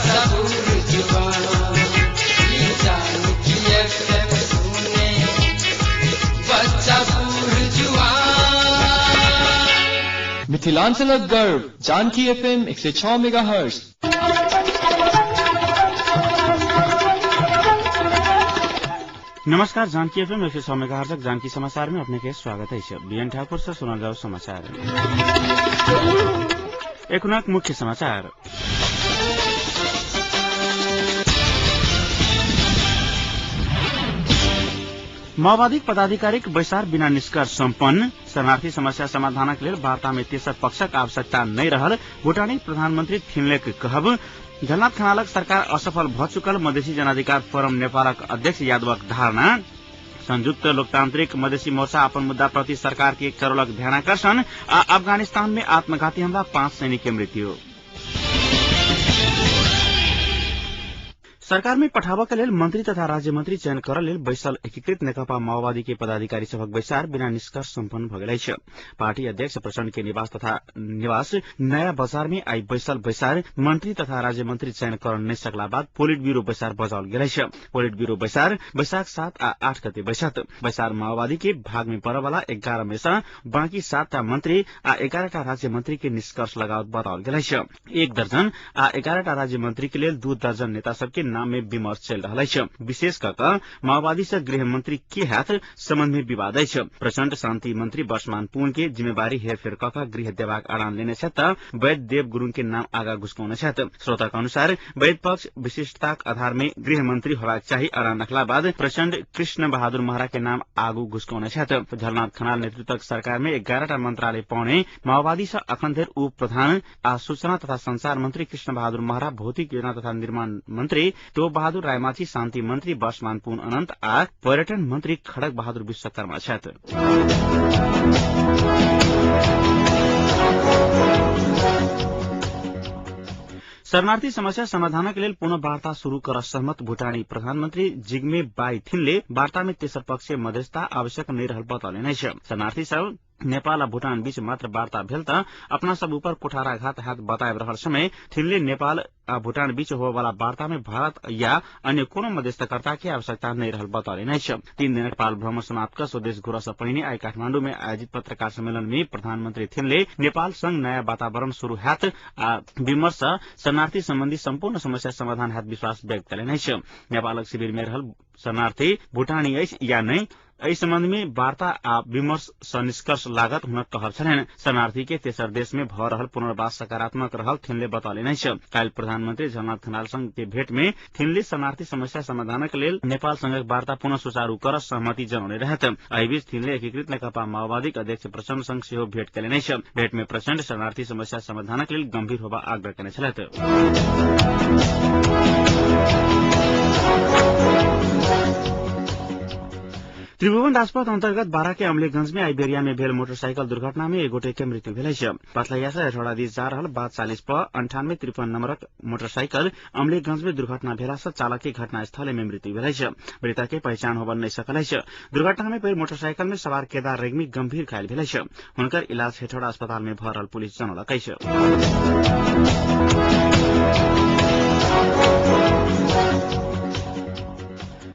बच्चा बूढ़ जुआन, ई जानकी एफएम सुने बच्चा बूढ़ जुआन। मिथिलांचलक गर्व जानकी एफएम 106 मेगाहर्ट्ज। नमस्कार, जानकी एफएम 106 मेगाहर्जक जानकी समाचार में अपने के स्वागत है। बीएन ठाकुर से सुनल जाओ समाचार। एखुनक मुख्य समाचार। माओवादी पदाधिकारीक बैसार बिना निष्कर्ष सम्पन्न। शरणार्थी समस्या समाधानक लेल वार्ता में तेसर पक्षक आवश्यकता नहि रहल भूटानी प्रधानमंत्री थिनलेक कहब। झलनाथ खनालक सरकार असफल भ चुकल मधेसी जनाधिकार फोरम नेपालक अध्यक्ष यादवक धारणा। संयुक्त लोकतांत्रिक मधेसी मोर्चा अपन मुद्दा प्रति सरकार के करोलक ध्यानाकर्षण। आ अफगानिस्तान में आत्मघाती हमला, 5 सैनिक के मृत्यु। सरकार में पठाबऽ के लेल मंत्री तथा राज्य मंत्री चयन करऽ लेल बैसल एकीकृत नेकपा माओवादी के पदाधिकारी सभक बैसार बिना निष्कर्ष सम्पन्न भऽ गेल अछि। पार्टी अध्यक्ष प्रचण्ड के निवास तथा निवास नयाँ बजार में आई बैसल बैसार मंत्री तथा राज्य मंत्री चयन कर नहि सकला बाद पोलिट ब्यूरो बैसार बजाओल गेल अछि। पोलिट ब्यूरो बैसार वैशाख 7 आ 8 गते बैसत। बैसार माओवादी के भाग में पड़ऽ वाला 11 में सँ बाँकी 7टा मंत्री आ 11टा राज्य मंत्री के निष्कर्ष लगाओत बताओल गेल अछि। 1 दर्जन आ 11टा राज्य मंत्री के लेल 2 दर्जन नेता सबके नाम में विमर्श चलि रहल अछि। विशेष कऽ कऽ माओवादी से गृह मंत्री के हैत संबंध में विवाद अछि। प्रचण्ड शांति मंत्री वर्षमान पुन के जिम्मेवारी हेरफेर कऽ कऽ गृह देबाक अड़ान लेने छथि तऽ वैद्य देव गुरूङ के नाम आगा घुसकौने छथि। स्रोतक अनुसार वैद्य पक्ष विशिष्टताक आधार में गृह मंत्री होबाक चाही अड़ान रखला बाद प्रचण्ड कृष्ण बहादुर महरा के नाम आगू घुसकौने छथि। झलनाथ खनाल नेतृत्वक सरकार में 11टा मंत्रालय पाउने माओवादी सँ अखन धरि उप प्रधान आ सूचना तथा संचार मंत्री कृष्ण बहादुर महरा, भौतिक योजना तथा निर्माण मंत्री टोप बहादुर रायमाझी, शांति मंत्री वर्षमान पुन अनंत आ पर्यटन मंत्री खड़ग बहादुर विश्वकर्मा छथि। शरणार्थी समस्या समाधानक लेल पुनः वार्ता शुरू कर सहमत भूटानी प्रधानमंत्री जिग्मे बाई थिनले वार्ता में तेसर पक्ष मध्यस्थता आवश्यक नहि रहल बतौलनि अछि। शरणार्थी सब नेपाल आ भूटान बीच मात्र वार्ता भेल त अपना सब ऊपर कुठाराघात हैत बताबि रहल समय थिनले नेपाल आ भूटान बीच होबयवला वार्ता में भारत या अन्य कोनो मध्यस्थकर्ता के आवश्यकता नहि रहल बतौलनि अछि। 3 दिनक नेपाल भ्रमण समाप्त क स्वदेश घुरऽ सँ पहिने आइ काठमांडू में आयोजित पत्रकार सम्मेलन में प्रधानमंत्री थिनले नेपाल संग नयाँ वातावरण शुरू हैत आ विमर्श सँ शरणार्थी सम्बन्धी सम्पूर्ण समस्या समाधान हैत विश्वास व्यक्त कयलनि अछि। नेपालक शिविर में रहल शरणार्थी भूटानी अछि या नहि, एहि संबंध में वार्ता आ विमर्श सँ निष्कर्ष लागत हुनक कहब छलनि। शरणार्थी के तेसर देश में भऽ रहल पुनर्वास सकारात्मक रहल थिनले बतौलनि अछि। काल्हि प्रधानमंत्री झलनाथ खनाल संग के भेंट में थिनले शरणार्थी समस्या समाधानक लेल नेपाल संगक वार्ता पुनः सुचारू कर सहमति जनौने रहथि। एहि बीच थिनले एकीकृत नेकपा माओवादीक अध्यक्ष प्रचण्ड संग सेहो भेंट कयलनि अछि। भेंट में प्रचण्ड शरणार्थी समस्या समाधानक लेल गंभीर होबा आग्रह कयने छलथि। त्रिभुवन राजपथ अन्तर्गत बारा के अमलेखगंज में आइबेरिया में भेल मोटरसाइकिल दुर्घटना में एक गोटे के मृत्यु भेल अछि। पथलैया से हेठौड़ा दिस जा रहल 40 प 9853 नंबरक मोटरसाइकिल अमलेखगंज में दुर्घटना भेला से चालक के घटनास्थल में मृत्यु भेल अछि। मृतक के पहचान होबय नहि सकल अछि। दुर्घटना में परि मोटरसाइकिल में सवार केदार रेग्मी गंभीर घायल भेल अछि। हुनकर इलाज हेठौड़ा अस्पताल में भऽ रहल पुलिस जनौलक अछि।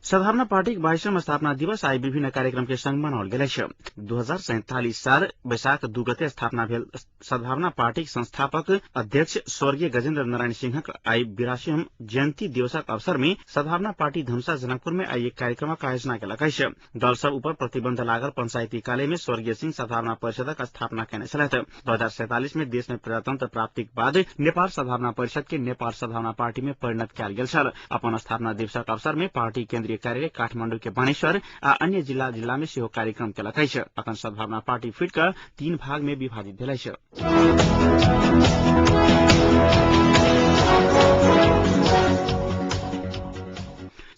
सद्भावना पार्टीक 22वां स्थापना दिवस आई विभिन्न कार्यक्रम के संग मनाओल गेल अछि। 2047 साल वैशाख 2 गते स्थापना भेल सद्भावना पार्टीक संस्थापक अध्यक्ष स्वर्गीय गजेन्द्र नारायण सिंहक आई 82वां जयंती दिवसक अवसर में सद्भावना पार्टी धनुषा जनकपुर में आई एक कार्यक्रमक आयोजना केलक अछि। दल सब ऊपर प्रतिबंध लागल पंचायती काले में स्वर्गीय सिंह सद्भावना परिषदक स्थापना केने छलथि। 2047 में देश में प्रजातंत्र प्राप्तिक बाद नेपाल सद्भावना परिषद के नेपाल सद्भावना पार्टी में परिणत कयल गेल छल। अपन स्थापना दिवसक अवसर में पार्टी केन्द्रीय कार्यालय काठमांडू के बानेश्वर आ अन्य जिला जिला में सेहो कार्यक्रम केलक अछि। अखन सद्भावना पार्टी फुटि कऽ 3 भाग में विभाजित भेल अछि।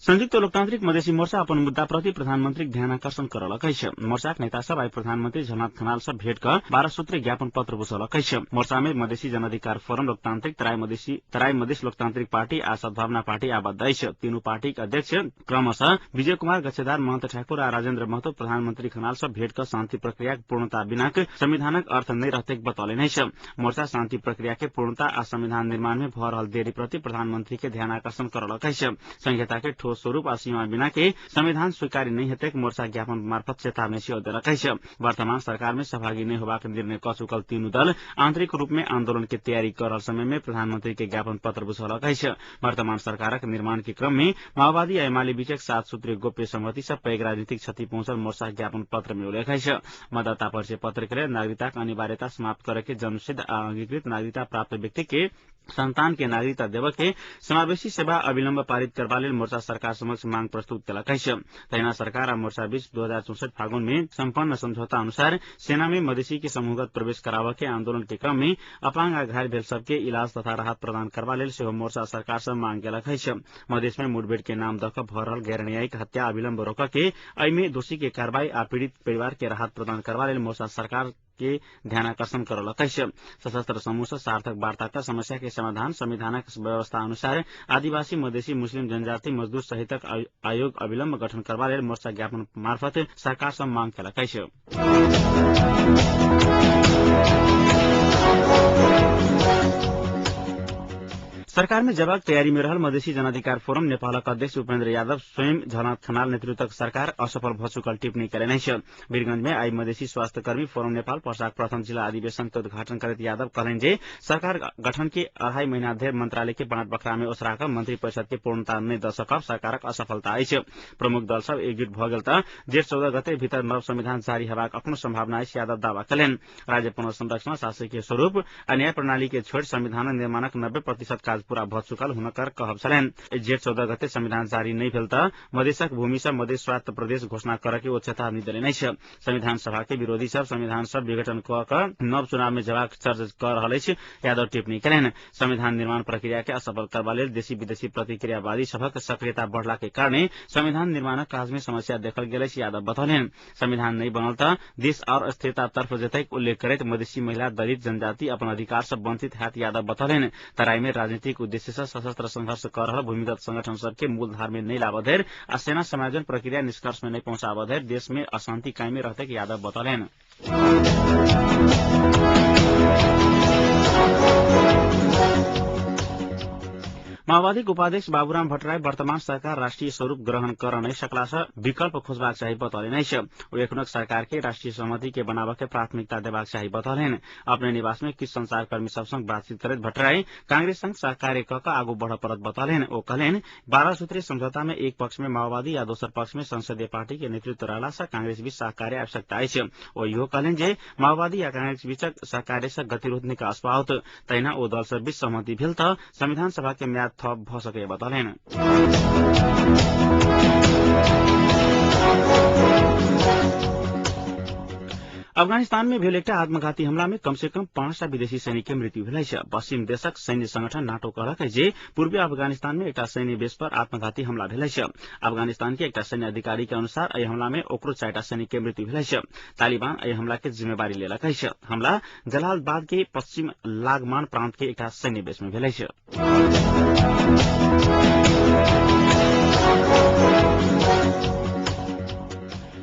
संयुक्त लोकतांत्रिक मधेसी मोर्चा अपन मुद्दा प्रति प्रधानमंत्रीक ध्यानाकर्षण करलक अछि। मोर्चाक नेता सब आइ प्रधानमंत्री झलनाथ खनाल सँ भेट क 12 सूत्री ज्ञापन पत्र बुझौलक अछि। मोर्चा में मधेसी जनअधिकार फोरम लोकतांत्रिक, तराई मधेस लोकतांत्रिक पार्टी आ सद्भावना पार्टी आबद्ध अछि। तीनू पार्टीक अध्यक्ष क्रमशः विजय कुमार गच्छेदार, महन्त ठाकुर आ राजेन्द्र महतो प्रधानमंत्री खनाल सँ भेट क शान्ति प्रक्रियाक पूर्णता बिनाक संविधानक अर्थ नहि रहतैक बतौलनि अछि। मोर्चा शान्ति प्रक्रिया के पूर्णता आ संविधान निर्माण में भ रहल देरी प्रति प्रधानमंत्री के ध्यानाकर्षण करलक अछि। संहिता के ठोस स्वरूप आ सीमा बिना के संविधान स्वीकार्य नहि हेतैक मोर्चा ज्ञापन मार्फत चेतावनी सेहो देलक अछि। वर्तमान सरकार में सहभागी नहि होबाक निर्णय क चुकल तीनू दल आंतरिक रूप में आंदोलन के तैयारी कर रहल समय में प्रधानमंत्री के ज्ञापन पत्र बुझौलक अछि। वर्तमान सरकारक निर्माण के क्रम में माओवादी आ एमाले बीचक 7 सूत्रीय गोप्य सहमति सँ पैघ राजनीतिक क्षति पहुंचल मोर्चा ज्ञापन पत्र में उल्लेख अछि। मतदाता परिचय पत्र के लेल नागरिकताक अनिवार्यता समाप्त करे के, जन्मसिद्ध आ अंगीकृत नागरिकता प्राप्त व्यक्ति के संतान के नागरिकता देबऽ के समावेशी सेवा अविलम्ब पारित करबा लेल मोर्चा सरकार समक्ष मांग प्रस्तुत केलक अछि। तहिना सरकार आ मोर्चा बीच 2064 फागुन में सम्पन्न समझौता अनुसार सेना में मधेसी के समूहगत प्रवेश कराबऽ के आंदोलन के क्रम में अपांग आ घायल भेल सबके इलाज तथा राहत प्रदान करबा लेल सेहो मोर्चा सरकार सँ मांग केलक अछि। मधेस में मुठभेड़ के नाम दऽ कऽ भऽ रहल गैर न्यायिक हत्या अविलम्ब रोकऽ के, एहिमे दोषी के कार्रवाई आ पीड़ित परिवार के राहत प्रदान करबा लेल मोर्चा सरकार के ध्यानाकर्षण करलक अछि। सशस्त्र समूह सँ सार्थक वार्ता क समस्या के समाधान संविधानक व्यवस्था अनुसार आदिवासी, मधेसी, मुस्लिम, जनजाति, मजदूर सहितक आयोग अविलम्ब गठन करबा लेल मोर्चा ज्ञापन मार्फत सरकार सँ मांग केलक अछि। सरकार में जवाब तैयारी में रहल मधेसी जनाधिकार फोरम नेपालक अध्यक्ष उपेन्द्र यादव स्वयं झलनाथ खनाल नेतृत्वक सरकार असफल भ चुकल टिप्पणी केलनि अछि। वीरगंज में आइ मधेसी स्वास्थ्यकर्मी फोरम नेपाल पर्साक प्रथम जिला अधिवेशन के उद्घाटन करैत यादव कहलनि जे सरकार गठन के 2.5 महीना धरि मंत्रालय के बाँट बखरा में ओसरा क मंत्री परिषद के पूर्णता नहि द सकब सरकारक असफलता अछि। प्रमुख दल सब एकजुट भ गेल त जेठ 14 गते भीतर नव संविधान जारी हेबाक अखनो संभावना अछि, यादव दावा केलनि। राज्य पुनर्संरचना, शासकीय स्वरूप आ न्याय प्रणाली के छोड़ि संविधान निर्माणक 90% काज पूरा भ चुकल हुनकर कहब छलनि। जेठ 14 गते संविधान जारी नहि भेल त मधेसक भूमि सँ मधेस स्वायत्त प्रदेश घोषणा करऽ के ओ चेतावनी देलनि अछि। संविधान सभा के विरोधी सब संविधान सब विघटन क कऽ नव चुनाव में जेबाक चर्च क रहल अछि, यादव टिप्पणी केलनि। संविधान निर्माण प्रक्रिया के असफल करबा लेल देशी विदेशी प्रतिक्रियावादी सभक सक्रियता बढ़ला के कारणे संविधान निर्माणक काज में समस्या देखल गेल अछि, यादव बतौलनि। संविधान नहि बनल त देश और अस्थिरता तर्फ जेतैक उल्लेख करैत मधेसी महिला, दलित, जनजाति अपन अधिकार सँ वंचित हैत यादव बतौलनि। तराई में राजनीतिक उद्देश्य सँ सशस्त्र संघर्ष कर रहल भूमिगत संगठन सबके मूलधार में नहि लाबऽ धरि आ सेना समायोजन प्रक्रिया निष्कर्ष में नहि पहुंचाबऽ धरि देश में अशांति कायमे रहतैक यादव बतौलनि। माओवादीक उपाध्यक्ष बाबुराम भट्टराई वर्तमान सरकार राष्ट्रिय स्वरूप ग्रहण कर नहि सकला सँ विकल्प खोजबाक चाही बतौलनि अछि। ओ एखनक सरकार के राष्ट्रिय सहमति के बनाबऽ के प्राथमिकता देबाक चाही बतौलनि। अपने निवास में किछु संचारकर्मी सब संग बातचीत करैत भट्टराई कांग्रेस संग सहकार्य क कऽ आगू बढ़ पड़त बतौलनि। ओ कहलनि 12 सूत्रीय समझौता में एक पक्ष में माओवादी आ दोसर पक्ष में संसदीय पार्टी के नेतृत्व रहला सँ कांग्रेस बीच सहकार्य आवश्यकता अछि। ओ इहो कहलनि जे माओवादी आ कांग्रेस बीचक सहकार्य सँ गतिरोध निकास पाओत। तहिना ओ दल सब बीच सहमति भेल त संविधान सभा के म्याद थप भ सकैया बतौलनि। अफगानिस्तान में भेल एकटा आत्मघाती हमला में कम से कम 5टा विदेशी सैनिक के मृत्यु भेल अछि। पश्चिम देशक सैन्य संगठन नाटो कहलक अछि जे पूर्वी अफगानिस्तान में एकटा सैन्य बेस पर आत्मघाती हमला भेल अछि। अफगानिस्तान के एकटा सैन्य अधिकारी के अनुसार एहि हमला में ओकरो 4टा सैनिक के मृत्यु भेल अछि। तालिबान एहि हमला के जिम्मेवारी लेलक अछि। हमला जलालाबाद के पश्चिम लागमान प्रांत के एकटा सैन्य बेस में भेल अछि।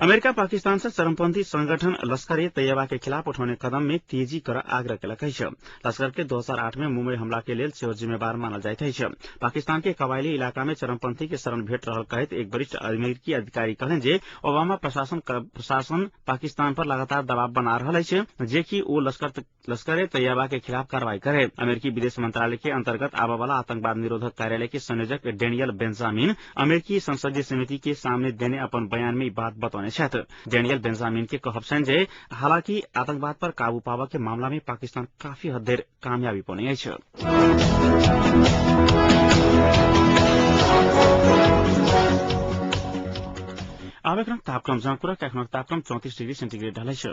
अमेरिका पाकिस्तान से चरमपंथी संगठन लश्कर ए तैयबा के खिलाफ उठौने कदम में तेजी कर आग्रह केलक अछि। लश्कर के 2008 में मुंबई हमला के लेल सेहो जिम्मेवार मानल जाइत अछि। पाकिस्तान के कबायली इलाका में चरमपंथी के शरण भेट रहल कहैत एक वरिष्ठ अमेरिकी अधिकारी कहलनि जे ओबामा प्रशासन पाकिस्तान पर लगातार दबाव बना रहल अछि जे कि ओ लश्कर ए तैयबा के खिलाफ कार्रवाई करे। अमेरिकी विदेश मंत्रालय के अंतर्गत आबऽ वाला आतंकवाद निरोधक कार्यालय के संयोजक डेनियल बेंजामिन अमेरिकी संसदीय समिति के सामने देने अपन बयान में ई बात बतौने छथि। डेनियल बेंजामिन के कहब छनि जे हालांकि आतंकवाद पर काबू पाबऽ के मामला में पाकिस्तान काफी हद धरि कामयाबी पौने अछि। आब एखनक तापक्रम जनकपुरक एखनक तापक्रम 34 डिग्री सेन्टीग्रेड रहल अछि।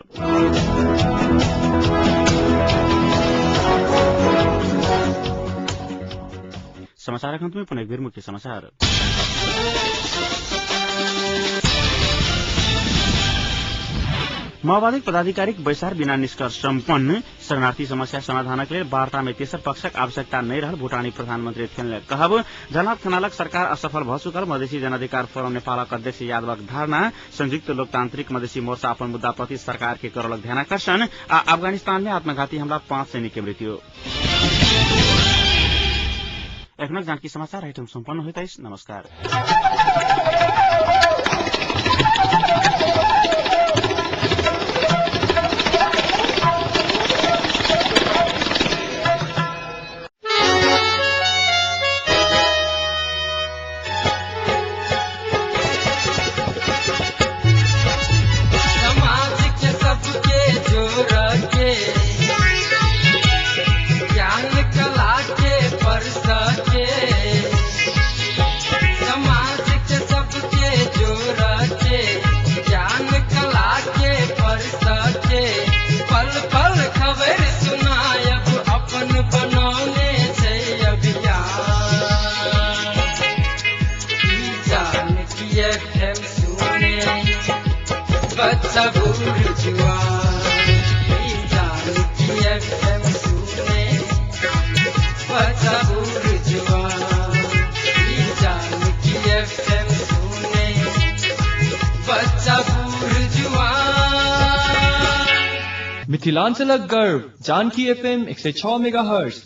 समाचारक अंत में पुनः एक बेर मुख्य समाचार। माओवादी पदाधिकारीक बैसार बिना निष्कर्ष सम्पन्न। शरणार्थी समस्या समाधानक लेल वार्ता में तेसर पक्षक आवश्यकता नहि रहल भूटानी प्रधानमंत्री थेनले कहब। झलनाथ खनालक सरकार असफल भऽ चुकल मधेसी जनाधिकार फोरम नेपालक अध्यक्ष यादवक धारणा। संयुक्त लोकतांत्रिक मधेसी मोर्चा अपन मुद्दाप्रति सरकार के करलक ध्यानाकर्षण। आ अफगानिस्तान में आत्मघाती हमला 5 सैनिक के मृत्यु। एखनक जानकी समाचार आइटम सम्पन्न होइत अछि। नमस्कार। समाज के सबके जोड़ के ज्ञान कला के परस के, समाज के सबके जोड़ के ज्ञान कला के परस के, पल पल खबर सुनायब अपन बनौने छै अभियान। ई जानकी एफएम सुने बच्चा बूढ़ जुआन, ई जानकी एफएम सुने बच्चा बूढ़ जुआन, ई जानकी एफएम सुने बच्चा बूढ़ जुआन। मिथिलांचलक गर्व जानकी एफएम 106 मेगाहर्ट्ज।